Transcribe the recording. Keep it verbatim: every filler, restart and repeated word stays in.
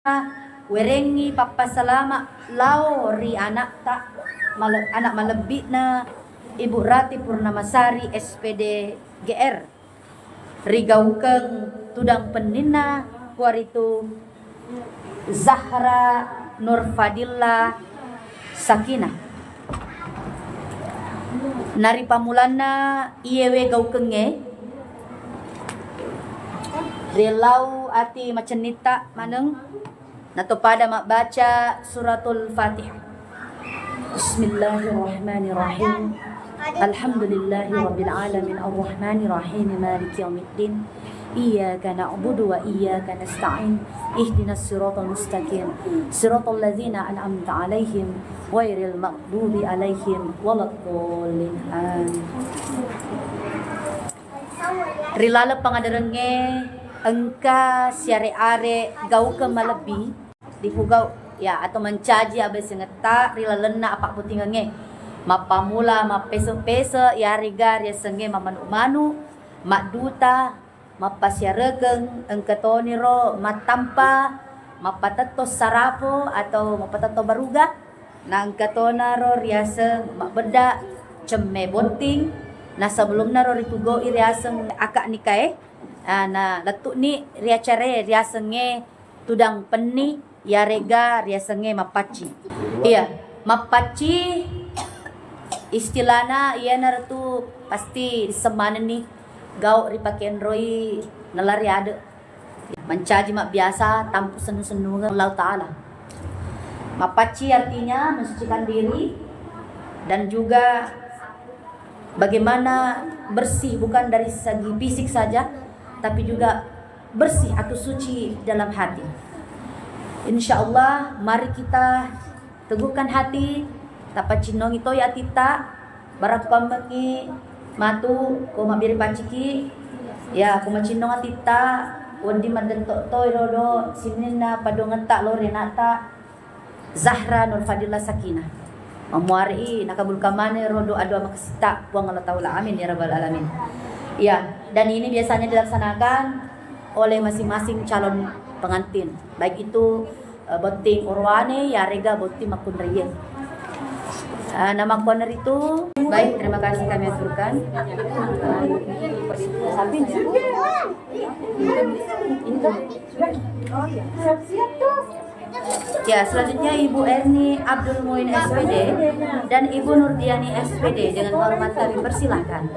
Werengngi pappasalama lao ri anakta, male-, anak malebbi'na Ibu Rati Purnamasari, S P D G R, rigaukeng tudang penninna, kuaritu Zahra Nurfadillah Sakinah. Naripamulanna iyewe gaukengnge, riellau ati macennitta maneng, natopada mabbaca Suratul Fatihah. Bismillahirrahmanirrahim. Alhamdulillahi rabbil alamin, arrahmanirrahim, maliki yaumiddin. Iyyaka na'budu wa iyyaka nasta'in. Ihdinas siratal mustaqim. Siratal ladzina an'amta 'alaihim ghairil maghdubi 'alaihim waladdallin. Amin. Ri laleng pangaderengnge engka siare-are gaukeng malebbi dipugau, ya, atau mancaji abesengetta ri lalenna appabbottingengnge. Mappammula mappese-pese, yarega riasengnge mammanu-manu, madduta, mappasiarekeng, engka toniro mattampa, mappatetto sarafo atau mappatetto baruga, na engka tonaro riaseng mabbedda cemme botting, na sebelumnaro ritugau'i riaseng akad nikae, ah, na lettu'ni ri acarae riasengnge tudang penni, yarega riasengnge mappacci. Iya, mappacci istilahna iyanaritu pasti diseng manenni gau ripakenroi nalari ade. Mancaji mabbiasa tampu sennu-sennungeng Allah Ta'ala. Mappacci artinya mensucikan diri dan juga bagaimana bersih bukan dari segi fisik saja, tapi juga bersih atau suci dalam hati. Insya Allah, mari kita teguhkan hati, tapaccinnongi toi atitta, barakkuammengngi matu ko mabbiri pacciki, ya, ko macinnong atitta, wedding maddetto toi rodo sininna paduangetta lao ri anakta, Zahra Nurfadillah Sakinah. Mamuare'i nakabulkan maneng ro doa-doa makasitta Puang Allah Ta'ala. Amin ya rabbal alamin. Ya, dan ini biasanya dilaksanakan oleh masing-masing calon pengantin, baik itu, eh, botting orowane yarega botting makkunraiye. Eh, namakkuannaritu, baik, terima kasih kami aturkan. Ya, selanjutnya Ibu Erni Abdul Muin S P D dan Ibu Nurdiani S P D dengan hormat kami persilahkan.